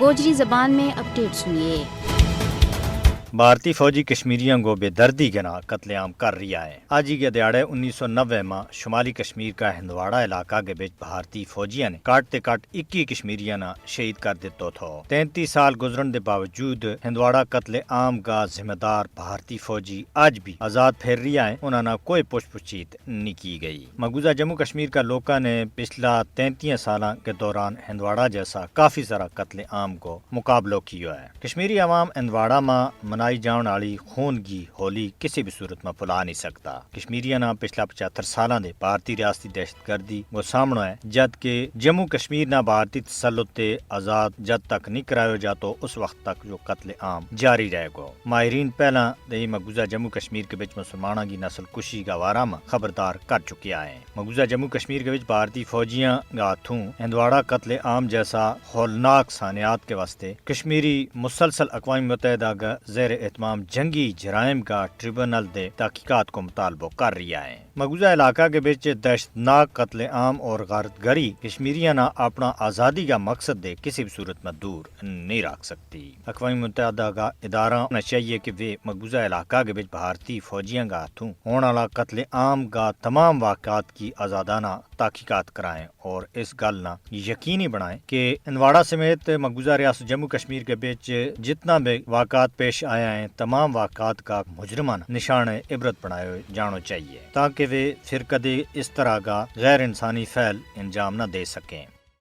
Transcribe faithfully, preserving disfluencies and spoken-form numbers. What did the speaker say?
گوجری زبان میں اپڈیٹ سنیے۔ بھارتی فوجی کشمیریاں کو بے دردی کے نال قتل عام کر رہیا ہے۔ آج ہی کے دیہاڑے انیس سو نوے ما شمالی کشمیر کا ہندواڑا علاقہ کے بچ بھارتی فوجیاں نے کٹ تے کٹ اکی کشمیریاں نا شہید کر دیتو تھو۔ تینتی سال گزرن دے باوجود ہندواڑا قتل عام کا ذمہ دار بھارتی فوجی آج بھی آزاد پھیر رہیا ہے، انہاں نا کوئی پچھ پچھیت نہیں کی گئی۔ مقبوضہ جموں کشمیر کا لوکاں نے پچھلا تینتیاں سالاں کے دوران ہندواڑا جیسا کافی سارا قتل عام کو مقابلو کیو ہے۔ کشمیری عوام ہندواڑا ما منائی جاؤن آلی خون کی ہولی کسی بھی صورت ما پھلا نہیں سکتا۔ کشمیریاں نا پچھلا پچہتر سالاں دے بھارتی ریاستی دہشت گردی کو سامنو ہے، جد کہ جموں کشمیر نا بھارتی تسلط تے آزاد جد تک نہیں کرایو جاتو اس وقت تک جو قتل عام جاری رہ گو۔ ماہرین پہلاں دے مقبوضہ جموں کشمیر کے بچ مسلماناں کی نسل کشی کا وارا ما خبردار کر چکیا ہے۔ مقبوضہ جموں کشمیر کے بچ بھارتی فوجیاں کا ہتھوں ہندواڑا قتل عام جیسا ہولناک سانحات کے واسطے کشمیری مسلسل اقوام متحدہ کا زیر اہتمام جنگی جرائم کا ٹریبونل دے تحقیقات کو مطالبو کر رہیا ہے۔ مقبوضہ علاقہ کے بچ دہشت ناک قتل عام اور غارت گری کشمیریاں نا اپنا آزادی کا مقصد دے کسی بھی صورت ما دور نہیں رکھ سکتی۔ اقوام متحدہ کا ادارہ ہونا چاہیے کہ وہ مقبوضہ علاقہ کے بچ بھارتی فوجیاں کا ہتھوں ہون والا قتل عام کا تمام واقعات کی آزادانہ تحقیقات کرائیں اور اس گل نا یقینی بنائیں کہ انواڑہ سمیت مقبوضہ ریاست جموں کشمیر کے بچ جتنا بھی واقعات پیش آیا ہیں، تمام واقعات کا مجرمانہ نشان عبرت بنایو جانو چاہیے، تاکہ وہ پھر کدے اس طرح کا غیر انسانی فعل انجام نہ دے سکیں۔